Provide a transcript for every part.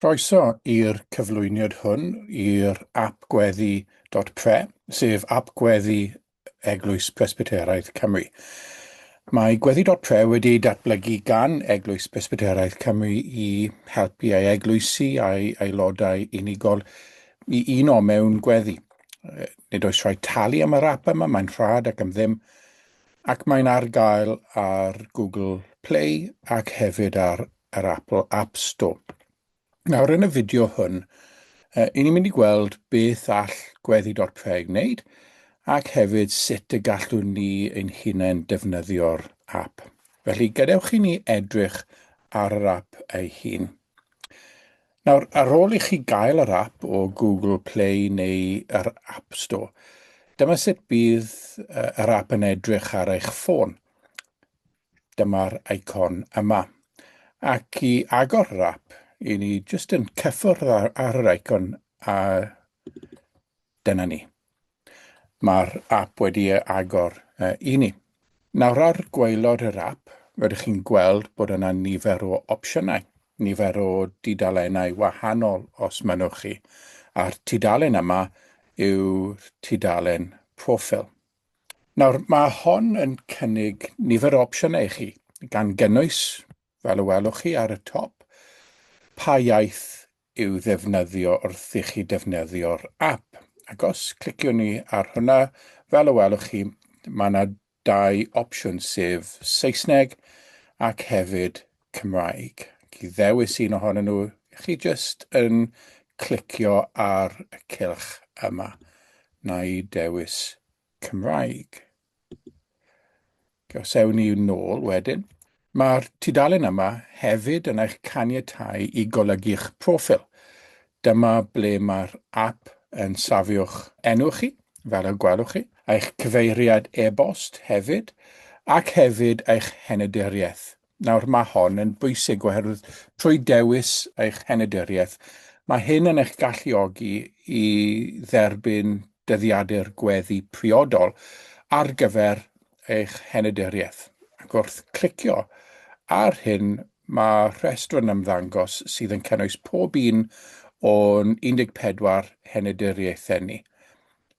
Croeso i'r cyflwyniad hwn i'r ap gweddi.pre, sef ap gweddi Eglwys Presbyteraidd Cymru. Mae gweddi.pre wedi ei datblygu gan Eglwys Presbyteraidd Cymru i helpu ei eglwysi a'i aelodau unigol i uno mewn gweddi. Nid oes rhaid talu am yr ap yma, mae'n rhad ac am ddim, ac mae'n ar gael ar Google Play ac hefyd ar yr Apple App Store. Nawr, yn y fideo hwn, uh, i ni'n mynd i gweld beth all gweddi.pre wneud ac hefyd sut y gallwn ni ein hunain defnyddio'r app. Felly, gadewch i ni edrych ar yr app ei hun. Nawr, ar ôl i chi gael yr app o Google Play neu yr App Store, dyma sut bydd yr app yn edrych ar eich ffôn. Dyma'r icon yma. Ac i agor yr app, i ni jyst yn cyffwrdd ar, ar yr icon a dyna ni. Mae'r app wedi ei agor uh, i ni. Nawr ar gwaelod yr app, rydych chi'n gweld bod yna nifer o opsiynau, nifer o dudalennau wahanol os mynnwch chi. A'r tudalen yma yw tudalen proffil. Nawr, mae hon yn cynnig nifer o opsiynau i chi, gan gynnwys, fel y welwch chi ar y top, pa iaith i'w ddefnyddio wrth i chi defnyddio'r app. Ac os cliciwn ni ar hwnna, fel y welwch chi, mae yna dau opsiwn sef Saesneg ac hefyd Cymraeg. Ac i ddewis un ohonyn nhw, chi jyst yn clicio ar y cylch yma. Na i dewis Cymraeg. Os ewn ni nôl wedyn, mae'r tudalen yma hefyd yn eich caniatáu i golygu'ch proffil. Dyma ble mae'r app yn safio'ch enw chi, fel y gwelwch chi, eich cyfeiriad e-bost hefyd, ac hefyd eich henaduriaeth. Nawr, mae hon yn bwysig oherwydd trwy dewis eich henaduriaeth, mae hyn yn eich galluogi i dderbyn dyddiadur gweddi priodol ar gyfer eich henaduriaeth. Ac wrth clicio ar hyn, mae rhestr yn ymddangos sydd yn cynnwys pob un o'n 14 henaduriaethau ni.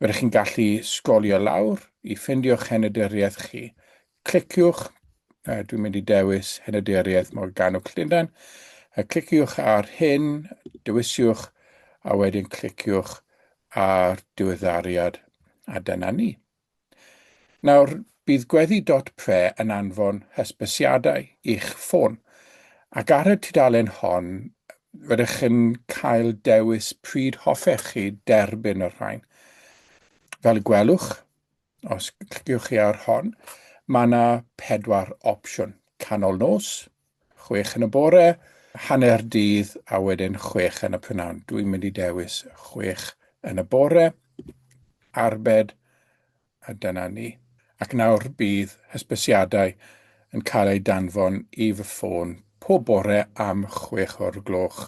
Rydych chi'n gallu sgrolio lawr i ffindio'ch henaduriaeth chi. Cliciwch, uh, dwi'n mynd i dewis Henaduriaeth Morgannwg Llundain, uh, cliciwch ar hyn, dewisiwch, a wedyn cliciwch ar diweddariad, a dyna ni. Nawr, bydd gweddi.pre yn anfon hysbysiadau i'ch ffôn, ac ar y tudalen hon, rydych yn cael dewis pryd hoffech chi derbyn y rhain. Fel y gwelwch, Os cliciwch chi ar hon, mae yna pedwar opsiwn. Canol nos, chwech yn y bore, hanner dydd a wedyn chwech yn y prynhawn. Dwi'n mynd i dewis chwech yn y bore, arbed, a dyna ni. Ac nawr bydd hysbysiadau yn cael eu danfon i fy ffôn pob bore am chwech o'r gloch.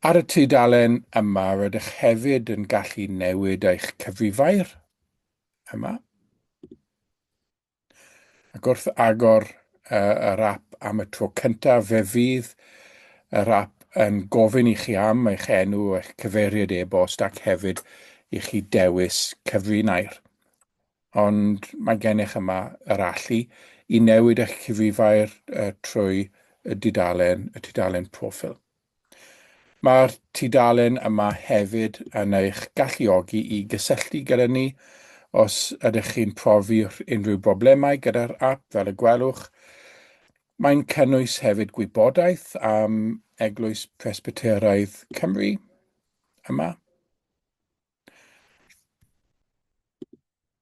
Ar y tudalen yma rydych hefyd yn gallu newid eich cyfrifair yma. Ac wrth agor uh, yr app am y tro cyntaf, fe fydd yr app yn gofyn i chi am eich enw, eich cyfeiriad e-bost ac hefyd i chi dewis cyfrinair. Ond mae gennych yma yr allu i newid eich cyfrifair uh, trwy y dudalen, y tudalen proffil. Mae'r tudalen yma hefyd yn eich galluogi i gysylltu gyda ni os ydych chi'n profi unrhyw broblemau gyda'r ap, fel y gwelwch. Mae'n cynnwys hefyd gwybodaeth am Eglwys Presbyteraidd Cymru yma.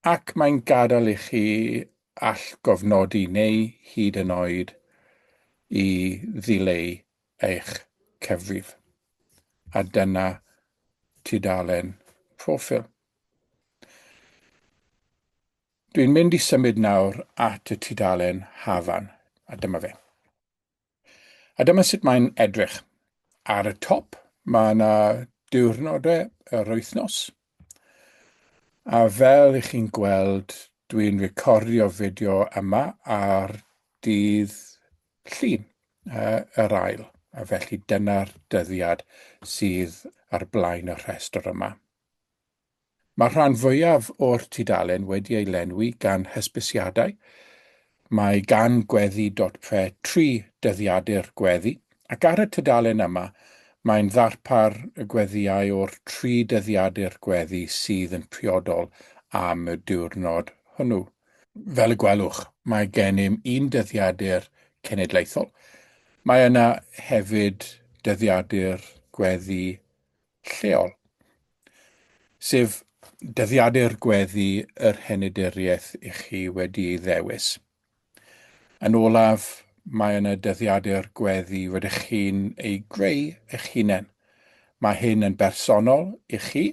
Ac mae'n gadael i chi allgofnodi neu hyd yn oed i ddileu eich cyfrif. A dyna tudalen proffil. Dwi'n mynd i symud nawr at y tudalen hafan, a dyma fe. A dyma sut mae'n edrych. Ar y top, mae yna diwrnodau yr wythnos. A fel i chi'n gweld, dwi'n recordio fideo yma ar dydd Llun, uh, yr ail. A felly dyna'r dyddiad sydd ar blaen y rhestr yma. Mae'r rhan fwyaf o'r tudalen wedi ei lenwi gan hysbysiadau. Mae gan gweddi.pre tri dyddiadur gweddi, ac ar y tudalen yma mae'n ddarpar y gweddïau o'r tri dyddiadur gweddi sydd yn priodol am y diwrnod hwnnw. Fel y gwelwch, mae gennym un dyddiadur cenedlaethol. Mae yna hefyd dyddiadur gweddi lleol, sef dyddiadur gweddi yr henaduriaeth i chi wedi ei ddewis. Yn olaf, mae yna dyddiadur gweddi rydych chi'n ei greu eich hunain. Mae hyn yn bersonol i chi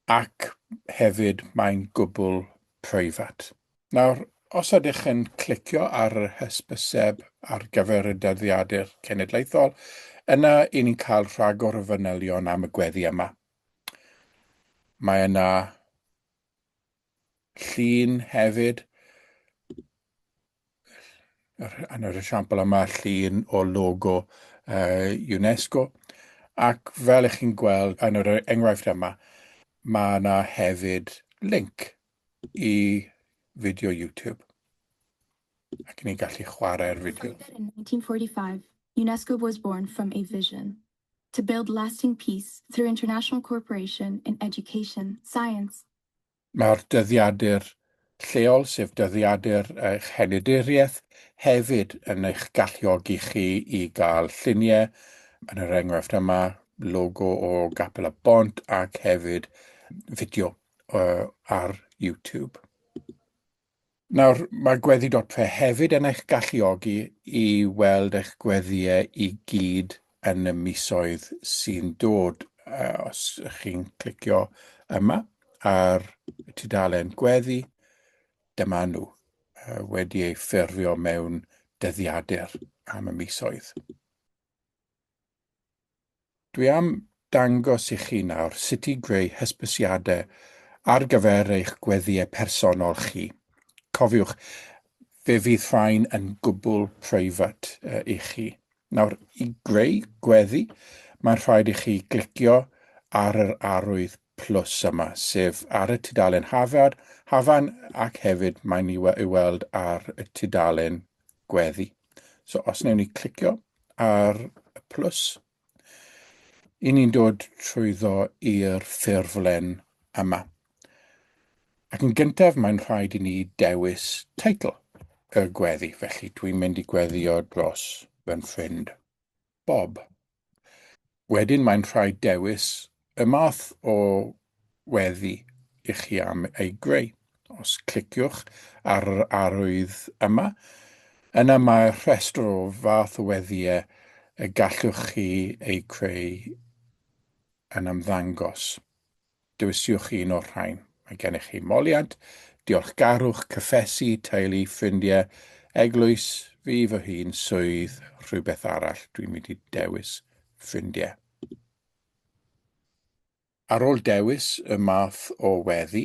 ac hefyd mae'n gwbl preifat. Nawr, os ydych yn clicio ar yr hysbyseb ar gyfer y dyddiadur cenedlaethol, yna i ni'n cael rhagor o fanylion am y gweddi yma. Mae yna llun hefyd, yn yr esiampl yma, llun o logo UNESCO, ac fel ych chi'n gweld yn yr enghraifft yma, mae yna hefyd link i fideo YouTube. Ac ni'n gallu chwarae'r fideo. In 1945, UNESCO was born from a vision to build lasting peace through international cooperation in education, science. Mae'r dyddiadur lleol, sef dyddiadur eich henaduriaeth, hefyd yn eich galluogi chi i gael lluniau, yn yr enghraifft yma, logo o Gapel y Bont ac hefyd fideo ar YouTube. Nawr, mae gweddi.pre hefyd yn eich galluogi i weld eich gweddïau i gyd yn y misoedd sy'n dod. Os ych chi'n clicio yma ar y tudalen gweddi, dyma nhw wedi eu ffurfio mewn dyddiadur am y misoedd. Dwi am dangos i chi nawr sut i greu hysbysiadau ar gyfer eich gweddïau personol chi. Cofiwch, fe fydd rhain yn gwbl preifat i chi. Nawr, i greu gweddi, mae'n rhaid i chi glicio ar yr arwydd plus yma, sef ar y tudalen Hafan, Hafan ac hefyd mae'n i'w weld ar y tudalen gweddi. So os wnewn ni clicio ar y plus, i ni'n dod trwyddo i'r ffurflen yma. Ac yn gyntaf mae'n rhaid i ni dewis teitl y gweddi, felly dwi'n mynd i gweddio dros fy ffrind Bob. Wedyn mae'n rhaid dewis y math o weddi i chi am ei greu. Os cliciwch ar yr arwydd yma, yna mae rhestr o fath o weddïau y gallwch chi eu creu yn ymddangos. Dewisiwch un o'r rhain. Mae gennych chi moliant, diolchgarwch, cyffesu, teulu, ffrindiau, eglwys, fi fy hun, swydd, rhywbeth arall. Dwi'n mynd i dewis ffrindiau. Ar ôl dewis y math o weddi,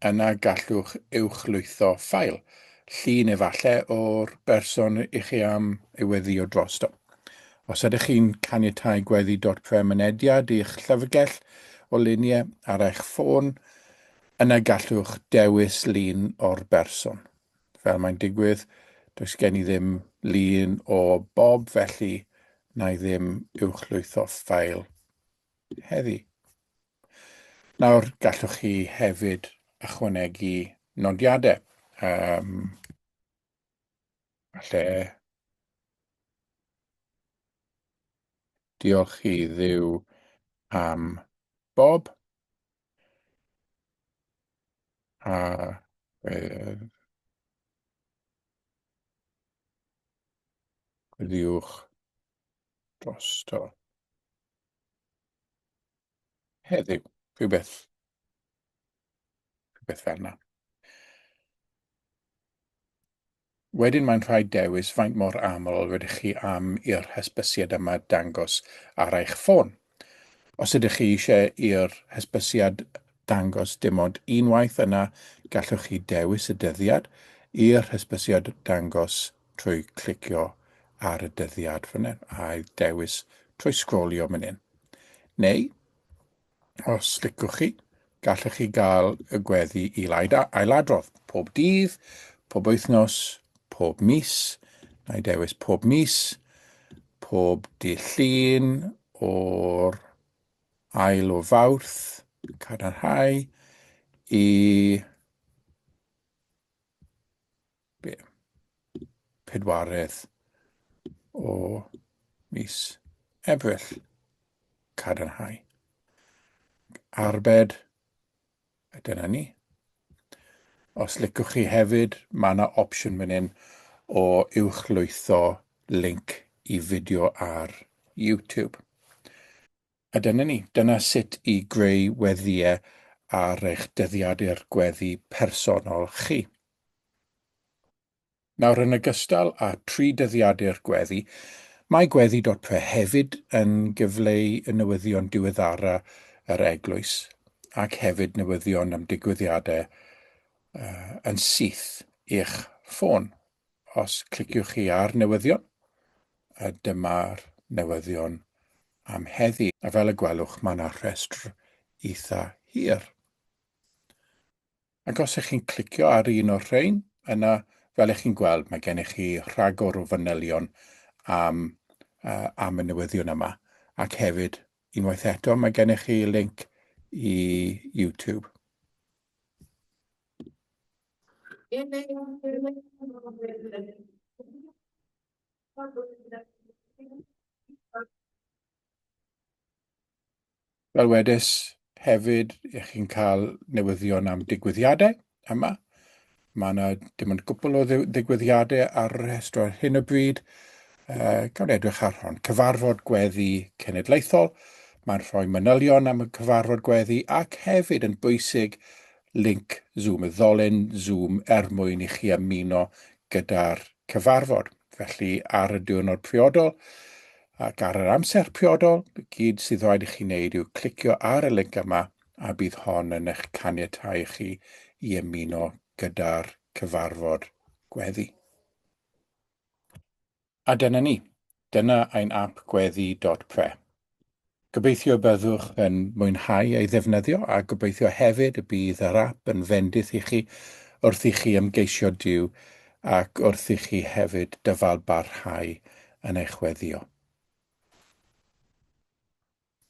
yna gallwch uwchlwytho ffael, llun efallai o'r berson i chi am ei weddïo drosto. Os ydych chi'n caniatáu gweddi.pre mynediad i'ch llyfrgell o luniau ar eich ffôn, yna gallwch dewis lun o'r berson. Fel mae'n digwydd, does gen i ddim lun o Bob, felly na i ddim uwchlwytho ffael heddi. Nawr, gallwch chi hefyd ychwanegu nodiadau. Um, falle diolch i Dduw am Bob. A gweddiwch drosto heddiw, rhywbeth, rhywbeth fel yna. Wedyn mae'n rhaid dewis faint mor aml rydych chi am i'r hysbysiad yma dangos ar eich ffôn. Os ydych chi eisiau i'r hysbysiad dangos dim ond unwaith yna gallwch chi dewis y dyddiad i'r hysbysiad dangos trwy clicio ar y dyddiad fan hyn, a'i dewis trwy sgrolio fan hyn. Neu, os licwch chi, gallwch chi gael y gweddi i ailadrodd pob dydd, pob wythnos, pob mis. Na i dewis pob mis, pob dydd Llun o'r ail o Fawrth, cadarnhau, i be, pedwaredd o mis Ebrill, cadarnhau. Arbed, a dyna ni. Os licwch chi hefyd, mae yna opsiwn fan hyn o uwchlwytho link i fideo ar YouTube. A dyna ni, dyna sut i greu weddïau ar eich dyddiadur gweddi personol chi. Nawr, yn ogystal â thri dyddiadur gweddi, mae gweddi.pre hefyd yn gyfleu y newyddion diweddara yr eglwys ac hefyd newyddion am digwyddiadau uh, yn syth i'ch ffôn. Os cliciwch chi ar newyddion, a dyma'r newyddion am heddi. A fel y gwelwch, mae yna rhestr eitha hir. Ac os ych chi'n clicio ar un o'r rhain, yna, fel ych chi'n gweld, mae gennych chi rhagor o fanylion am, uh, am y newyddion yma. Ac hefyd, unwaith eto, mae gennych chi link i YouTube. Fel wedes, hefyd, ych chi'n cael newyddion am digwyddiadau yma. Mae yna dim ond gwbl o ddigwyddiadau ar y rhestr ar hyn o bryd. Uh, gawn edrych ar hon. Cyfarfod gweddi cenedlaethol. Mae'n rhoi manylion am y cyfarfod gweddi ac hefyd yn bwysig linc Zoom, y ddolen Zoom er mwyn i chi ymuno gyda'r cyfarfod. Felly ar y diwrnod priodol ac ar yr amser priodol, gyd sydd rhaid i chi wneud yw clicio ar y linc yma a bydd hon yn eich caniatáu chi i ymuno gyda'r cyfarfod gweddi. A dyna ni. Dyna ein ap gweddi.pre. Gobeithio y byddwch yn mwynhau ei ddefnyddio a gobeithio hefyd y bydd yr ap yn fendith i chi wrth i chi ymgeisio Duw ac wrth i chi hefyd dyfal barhau yn eich weddio.